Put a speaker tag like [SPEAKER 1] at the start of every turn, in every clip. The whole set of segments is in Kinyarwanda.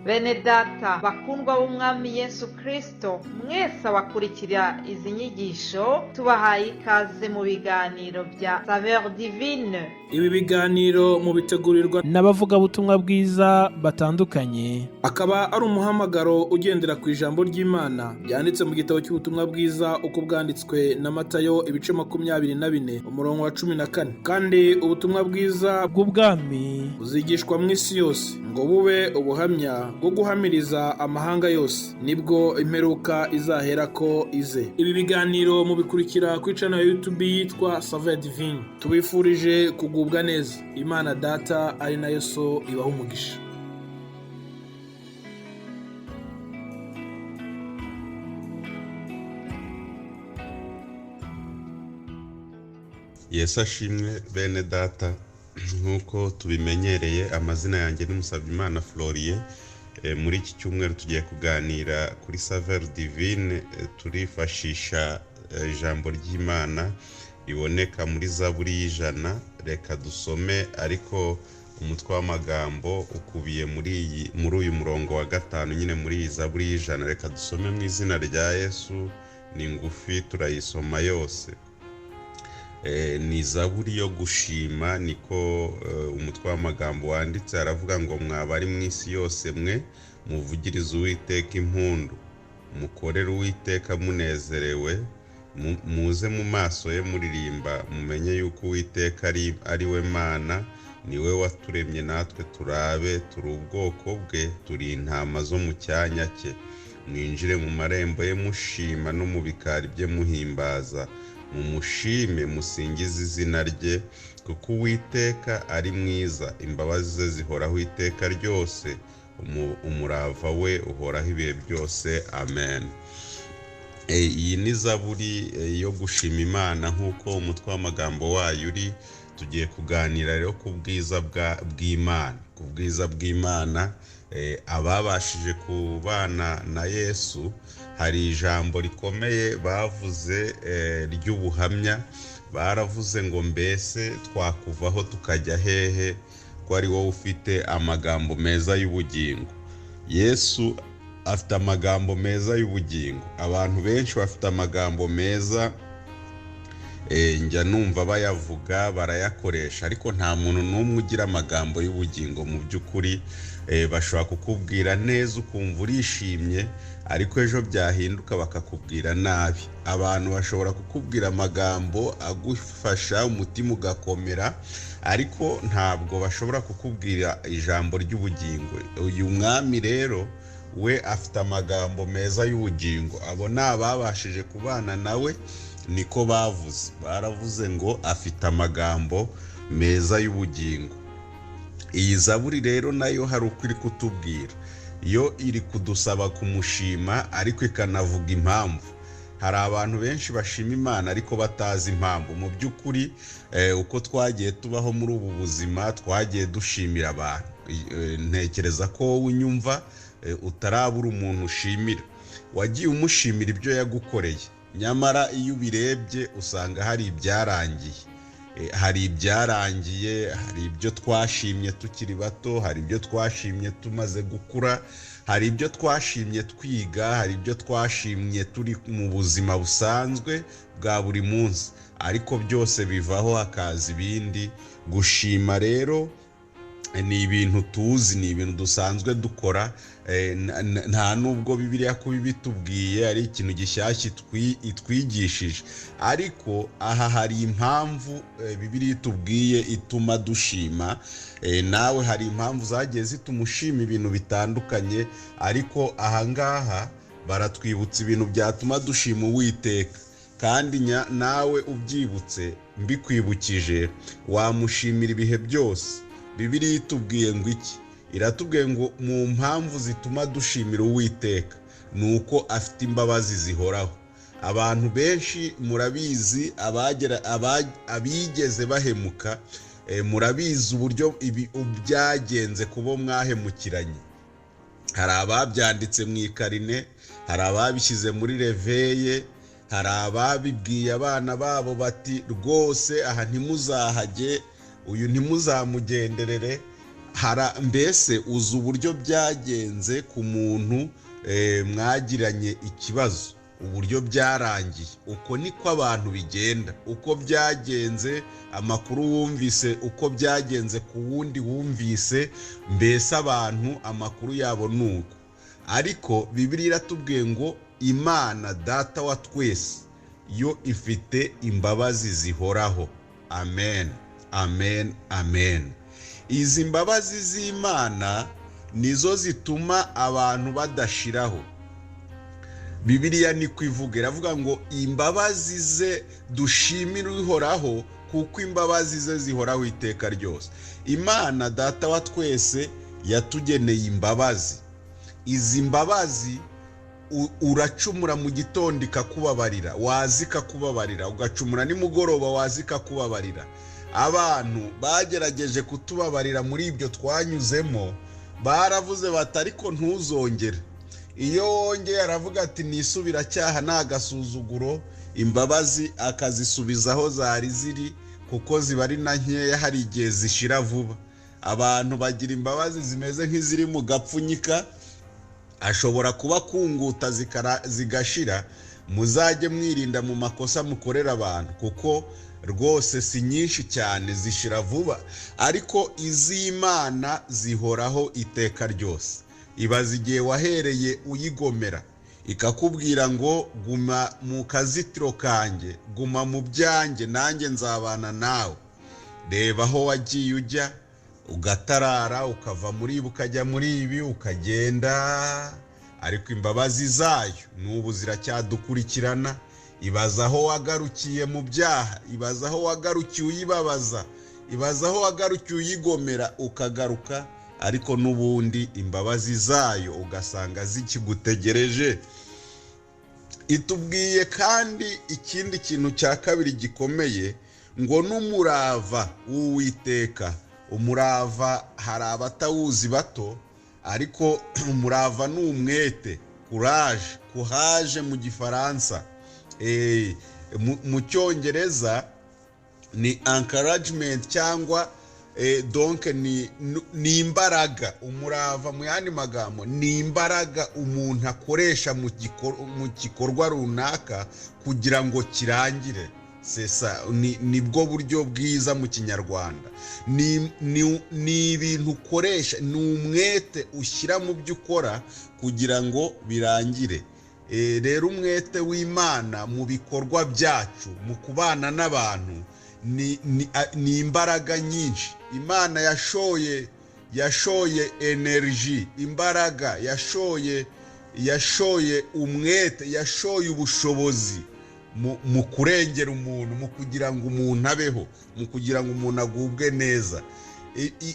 [SPEAKER 1] Bene data bakundwa b'Umwami Yesu Kristo, mwese abakurikira izi nyigisho, tubahaye ikaze mu biganiro bya Saveur Divine.
[SPEAKER 2] Ibi biganiro mubitegurirwa
[SPEAKER 3] n'abavugabutumwa bwiza batandukanye.
[SPEAKER 2] Akaba ari umuhamagaro ugendera ku ijambo ry'Imana ryanditse mu gitabo cy'ubutumwa bwiza uko bwanditswe na Matayo, ibice 24, umurongo wa 14. Kandi ubutumwa bwiza
[SPEAKER 3] bw'ubwami
[SPEAKER 2] buzigishwa mu isi yose ngo bube ubuhamya bwo guhamiriza amahanga yose, nibwo imperuka izaherako ize. Ibi biganiro mubikurikira kuri channel ya YouTube yitwa Saveur Divine. Tubifurije kugubwa neza. Imana Data ari nayo So ibaha umugisha.
[SPEAKER 4] Yesu ashimwe, bene data. Nk'uko tubimenyereye, amazina yanjye ni Musabyimana Floriye. Muri iki cyumweru tugiye kuganira kuri Saveur Divine. Turifashisha ijambo ry'Imana riboneka muri Zaburi y'100. Reka dusome, ariko umutwe w'amagambo ukubiye muri uyu murongo wa 5 nyine muri iyi Zaburi y'100. Reka dusome mu izina rya Yesu, ni ngufi turayisoma yose. Ni zaburi yo gushima, niko umutwe w'amagambo wanditse. Aravuga ngo: "Mwaba ari mu isi yose mwe, muvugirize Uwiteka impundu, mukorere Uwiteka munezerewe, muze mu maso ye muririmba. Mumenye yuko Uwiteka ari we Mana, ni we waturemye natwe turabe, turi ubwoko bwe, turi intama zo mu cyanya cye. Mwinjire mu marembo ye mushima, no mu bikari bye muhimbaza. Mumushime, musingize izina rye, kuko Uwiteka ari mwiza, imbabazi ze zihoraho iteka ryose, umurava we uhoraho ibihe byose. Amen." Iyi ni zaburi yo gushima Imana nk'uko umutwe w'amagambo wayo uri. Tugiye kuganira rero ku bwiza bw'Imana, ku bwiza bw'Imana. Ababashije kubana na Yesu, hari ijambo rikomeye bavuze ry'ubuhamya. Baravuze ngo: "Mbese twakuvaho tukajya hehe, ko ari wowe ufite amagambo meza y'ubugingo?" Yesu afite amagambo meza y'ubugingo. Abantu benshi bafite amagambo meza, njya numva bayavuga, barayakoresha, ariko nta muntu n'umwe ugira amagambo y'ubugingo mu by'ukuri. Bashobora kukubwira neza ukumva urishimye, ariko ejo byahinduka bakakubwira nabi. Abantu bashobora kukubwira amagambo agufasha, umutima ugakomera, ariko ntabwo bashobora kukubwira ijambo ry'ubugingo. Uyu mwami rero we afite amagambo meza y'ubugingo. Abo ni ababashije kubana nawe, niko bavuze. Baravuze ngo afite amagambo meza y'ubugingo. Iyi zaburi rero nayo hari uko iri kutubwira. Yo iri kudusaba kumushima, ariko ikanavuga impamvu. Hari abantu benshi bashima Imana ariko batazi impamvu. Mu by'ukuri, uko twagiye tubaho muri ubu buzima, twagiye dushimira abantu. Ntekereza ko wowe unyumva utarabura umuntu ushimira, wagiye umushimira ibyo yagukoreye. Nyamara iyo ubirebye usanga hari ibyarangiye. Hari ibyarangiye, hari ibyo twashimye tukiri bato, hari ibyo twashimye tumaze gukura, hari ibyo twashimye twiga, hari ibyo twashimye turi mu buzima busanzwe bwa buri munsi, ariko byose bivaho hakaza ibindi. Gushima rero ni ibintu tuzi, ni ibintu dusanzwe dukora. Nta nubwo Bibiliya kuba ibitubwiye ari ikintu gishyashya itwigishije, ariko aha hari impamvu Bibiliya itubwiye ituma dushima. Nawe hari impamvu zagiye zituma ushima ibintu bitandukanye, ariko aha ngaha baratwibutsa ibintu byatuma dushima Uwiteka. Kandi nawe ubyibutse, mbikwibukije, wamushimira ibihe byose. Bibiliya itubwiye ngo iki? Iratubwiye ngo mu mpamvu zituma dushimira Uwiteka ni uko afite imbabazi zihoraho. Abantu benshi murabizi, abigeze bahemuka, murabizi uburyo ibi byagenze kubo mwahemukiranye. Hari ababyanditse mu ikarine, hari ababishyize muri reveye, hari ababibwiye abana babo bati: "Rwose aha ntimuzahajye, uyu ntimuzamugenderere." Mbese uzi uburyo byagenze ku muntu mwagiranye ikibazo, uburyo byarangiye. Uko niko abantu bigenda, uko byagenze, amakuru wumvise, uko byagenze ku wundi wumvise, mbese abantu amakuru yabo ni uko. Ariko Bibiliya iratubwiye ngo Imana Data wa twese yo ifite imbabazi zihoraho. Amen, amen, amen. Izi mbabazi z'Imana nizo zituma abantu badashiraho. Bibiliya niko ivuga, iravuga ngo imbabazi ze dushimire Uhoraho, kuko imbabazi ze zihoraho iteka ryose. Imana Data wa twese yatugeneye imbabazi. Izi mbabazi uracumura mu gitondo ikakubabarira, waza ikakubabarira, ugacumura nimugoroba waza ikakubabarira. Abantu bagerageje kutubabarira muri ibyo twanyuzemo, baravuze bati ariko ntuzongere. Iyo wongeye aravuga ati nisubiracyaha ni agasuzuguro, imbabazi akazisubiza aho zari ziri, kuko ziba ari na nkeya, hari igihe zishira vuba. Abantu bagira imbabazi zimeze nk'iziri mu gapfunyika, ashobora kuba kunguta zigashira. Muzajye mwirinda mu makosa mukorera abantu, kuko rwose si nyinshi cyane, zishira vuba. Ariko iz'Imana zihoraho iteka ryose. Ibaza igihe wahereye uyigomera, ikakubwira ngo guma mu kazitiro kanjye, guma mu byanjye, nanjye nzabana nawe. Reba aho wagiye ujya, ugatarara, ukava muri ibi ukajya muri ibi, ukagenda. Ariko imbabazi zayo n'ubu ziracyadukurikirana. Ibaza aho wagarukiye mu byaha, ibaza aho wagarukiye uyibabaza, ibaza aho wagarukiye uyigomera, ukagaruka, ariko n'ubundi imbabazi zayo ugasanga zikigutegereje. Itubwiye kandi ikindi kintu cya kabiri gikomeye, ngo n'umurava w'Uwiteka. Umurava hari abatawuzi bato, ariko umurava ni umwete, courage, courage mu Gifaransa. Mu Cyongereza ni encouragement, cyangwa donc ni imbaraga. Umurava mu yandi magambo ni imbaraga umuntu akoresha mu gikorwa runaka kugira ngo kirangire. Sesa nibwo buryo bwiza mu Kinyarwanda. Ni ibintu ukoresha, ni umwete ushyira mu byo ukora kugira ngo birangire. Rero umwete w'Imana mu bikorwa byacu, mu kubana n'abantu, ni imbaraga nyinshi. Imana yashoye energy, imbaraga, yashoye umwete, yashoye ubushobozi mu kurengera umuntu, mu kugira ngo umuntu abeho, mu kugira ngo umuntu agubwe neza.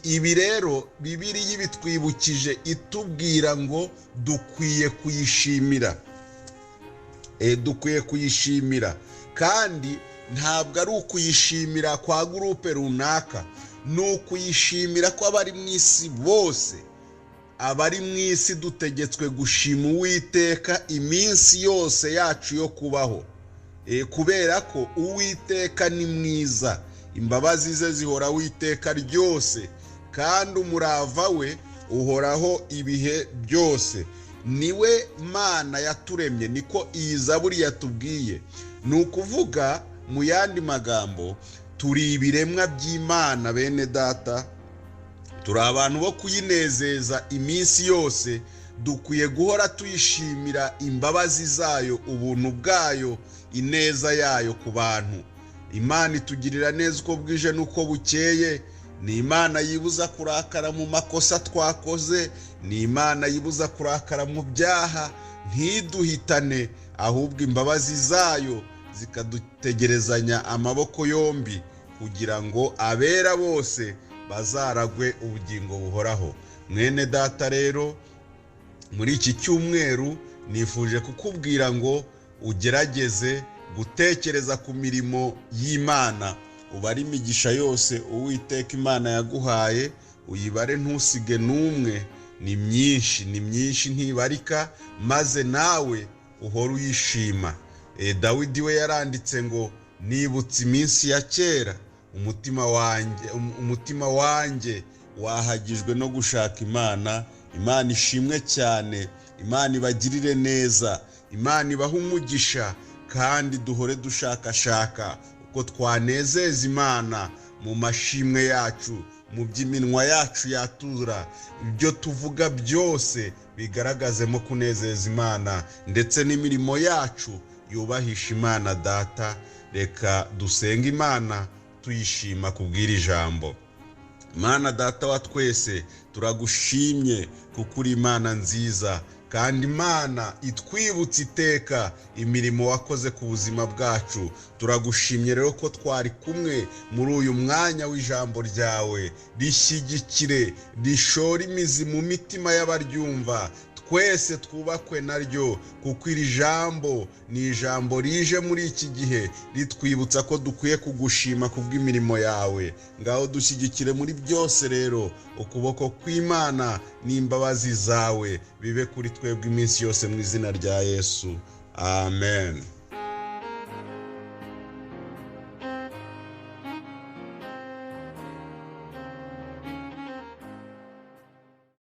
[SPEAKER 4] Ibi rero Bibiliya ibitwibukije, itubwira ngo dukwiye kuyishimira. Dukwiye kuyishimira, kandi ntabwo ari ukuyishimira kwa gurupe runaka, ni ukuyishimira ko abari mu isi bose. Abari mu isi dutegetswe gushima Uwiteka iminsi yose yacu yo kubaho, kubera ko Uwiteka ni mwiza, imbabazi ze zihoraho iteka ryose, kandi umurava we uhoraho ibihe byose. Niwe Mana yaturemye, niko iyi zaburi yatubwiye. Ni ukuvuga mu yandi magambo, turi ibiremwa by'Imana bene data, turi abantu bo kuyinezeza iminsi yose. Dukwiye guhora tuyishimira imbabazi zayo, ubuntu bwayo, ineza yayo ku bantu. Imana itugirira neza uko bwije n'uko bukeye. Ni Imana yibuza kurakara mu makosa twakoze, ni Imana yibuza kurakara mu byaha, ntiduhitane, ahubwo imbabazi zayo zikadutegerezanya amaboko yombi, kugira ngo abera bose bazaragwe ubugingo buhoraho. Mwene data rero, muri iki cyumweru nifuje kukubwira ngo ugerageze gutekereza ku mirimo y'Imana, ubare imigisha yose Uwiteka Imana yaguhaye, uyibare ntusige n'umwe. Ni myinshi, ni myinshi ntibarika, maze nawe uhore uyishima. Dawidi we yaranditse ngo nibutse iminsi ya kera, umutima wanjye Wahagijwe no gushaka Imana. Imana ishimwe cyane, Imana ibagirire neza, Imana ibahe umugisha, kandi duhore dushakashaka uko twanezeza Imana mu mashimwe yacu, mu by'iminwa yacu yatura, ibyo tuvuga byose bigaragazemo kunezeza Imana, ndetse n'imirimo yacu yubahisha Imana Data. Reka dusenge Imana tuyishima kubw'iri jambo. Imana Data wa twese, turagushimye kuko uri Imana nziza, kandi Imana itwibutsa iteka imirimo wakoze ku buzima bwacu. Turagushimye rero ko twari kumwe muri uyu mwanya w'ijambo ryawe. Rishyigikire, rishore imizi mu mitima y'abaryumva, twese twubakwe naryo, kuko iri jambo ni ijambo rije muri iki gihe ritwibutsa ko dukwiye kugushima kubw'imirimo yawe. Ngaho dushyigikire muri byose rero, ukuboko kw'Imana n'imbabazi zawe bibe kuri twebwe iminsi yose, mu izina rya Yesu, amen.